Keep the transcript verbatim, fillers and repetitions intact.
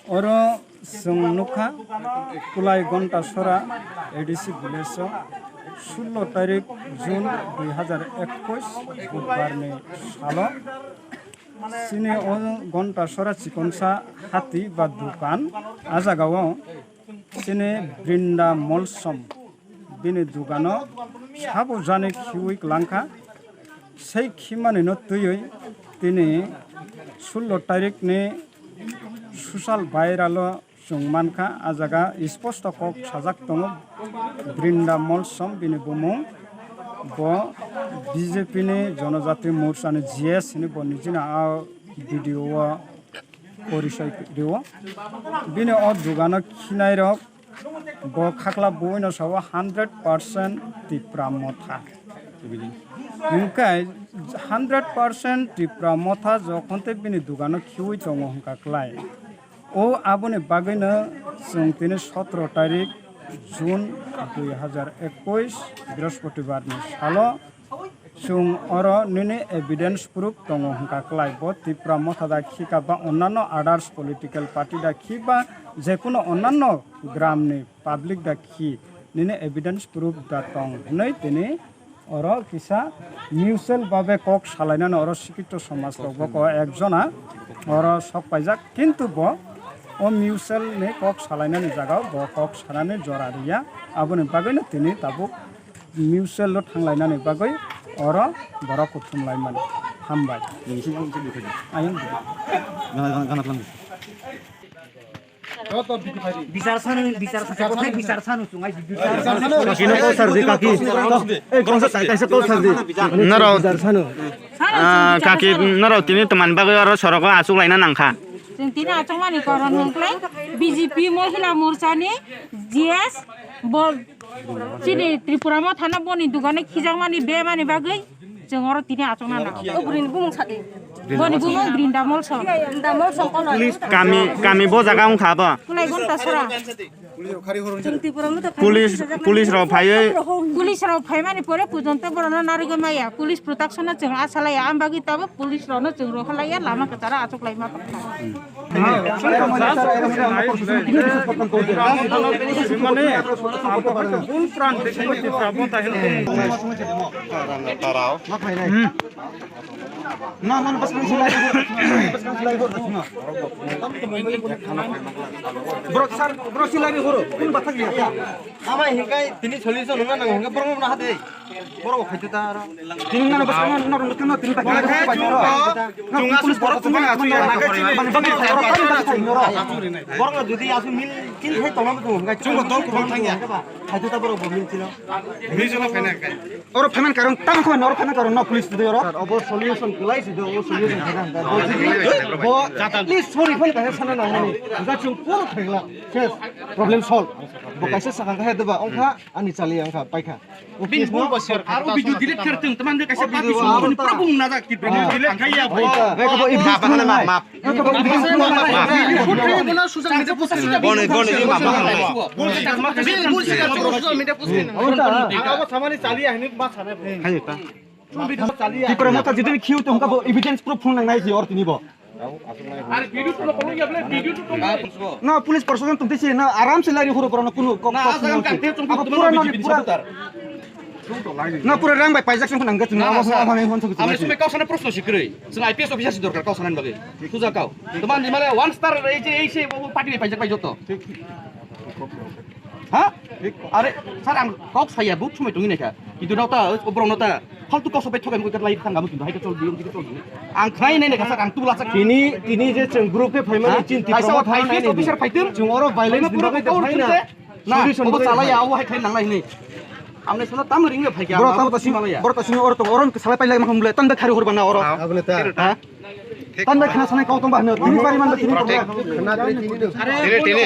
Oro chwng nukha, Kulai Gontasora A D C village o sullo tarik June dui hazar ekwis Budbar ni salo chini o Gontasora chikonsa hati ba dukan, a jaga o chini Brinda Molsom bini dugano sabo jani khiwi kwlangkha. Sei khimani no twiwi tini sullo tarik ni social viral o chwng mankha, a jaga isposto kok sajak tongo Brinda Molsom bini bumung. Bo B J P ni Jonojati Morcha ni G S hini bo nijina a video o porisoi rio. Bini o dugano khinai rok bo khakla buino sao hundred percent Tipra Motha. Hwnkhe hundred percent Tipra Motha jokhon tei bini dugano khiwi tongo hwnkha klai. O aboni bagwino chwng tini sotro tarik June dui hazar ekwis Brihospatibar ni salo chwng oro nini evidence proof tongo hwnkha klai, bo Tipra Motha da khi ka ba onnanno others political party da khi ba jekunu onnanno gram ni public da khi nini evidence proof da tong hwnwi tini oro kisa mutual babe kok salainani oro sikito somaj rok bo ko ekjona oro sok paijak, kintu bo o mutual ni kok salainani jagao bo kok sanani jora riya, aboni bagwino tini tabuk mutual o thanglainani bagwi oro borok kuthum laimani. Hambai. Ayang. Gana, gana, gana, gana. Bichar sanu, bichar sanu, bichar sanu, sungai bichar sanu. Kaki no kok sardi, kaki. Eh, kaisa, kaisa kok sardi. Naro, bichar sanu. Ah, kaki, naro tini teman bagwi oro sorok o asuk laina nangkha. Chwng tini achukmani koron hwnkhe B J P Mohila Morcha ni G S bo chini Tripura Motha no boni dugano khijakmani bemani bagwi. Chwng oro tini achukna nang. O bwrwini bumung sadi. Boni bumung Brinda Molsom. Brinda Molsom kono. Kami, kami bo jaga wngkha bo. Kulai Gontasora. Chwng Tripura Motha phai Police, police rok phaiwi. Police rok phaimani pore pujonto borokno narigwi maya. Police protection no chwng asa laiya. Am bagwi tabuk police rokno chwng rohor laiya, lama kwcharo achuk laima tongkha. Mane, abo full pran dekhi ko Tipra Motha hino. Tarao. Hmm. Na, na, bas kan silai. Bas kan silai hor, na. Bro, sir, bro, silai hor. Kun bathak liya kya? Ama hikai tini solution nungna nang hikai borok na hade. Borok khaite ta aro. Tini nang bas kan nor nor kan tini ta. Wala kaya chung ko, chung asu borok chung asu ya. Borok jodi asu mil kin khai tongma tu hikai chung ko dol ko thang ya. Khaite ta borok bo mil chilo. Mil chilo khaina kai. Oro payment karon tamo khwna oro payment karon no police de oro. Sir, obo solution kulai si do, obo solution khaina. Bo at least sorry phone kaisa sana nang mani. Ga chung kono khagla. Ses problem solve. Bo kaisa sakha kha de ba ongkha ani chali angkha paikha. Bini bol bo sir. Aro video delete kar tung teman de kaisa video pura bung na jak video delete khai ya. Bai ka bo iblis map, map. Boni, boni, di mama. Tipra Motha jidini khiu tongkha bo evidence proof phunuk nangnai si or tini bo. Na police proshashan tongtwi si na aram se lari horo borok no kunu kok. Na pura no pura. Na pura rang bai paijak song nang gatun na abo abo ni hon thok. Ami sumai kau sana proshno sikroi. Sing I P S officer si dorkar kau sana bagwi. Puja kau. Teman di male one star ei je ei se party bai paijak bai joto. Ha? Are sir ang kok saya buk sumai tongi naikha. Itu nota obrong nota. Faltu kok sobai thokai mukit lai thang gamu kintu hai ka chol diyo mukit chol diyo. Ang khai nai naikha sir ang tubla sir. Tini tini je cheng group ke phaimani chin Tipra Motha nai officer phaitum. Cheng oro violence ni bagwi phai na. Na, solution obo chalai ya, obo hai khlai nanglai hinwi. Amne sala tam ring le phai kya, boro tam ta sing, boro ta sing oro tong, oro salai pailai makhum le, tam da khari hor bana oro. Abone ta. Ha? Tam da khana sanai kau tong ba hne, tini pari man ba tini tong ba. Khana tini tini.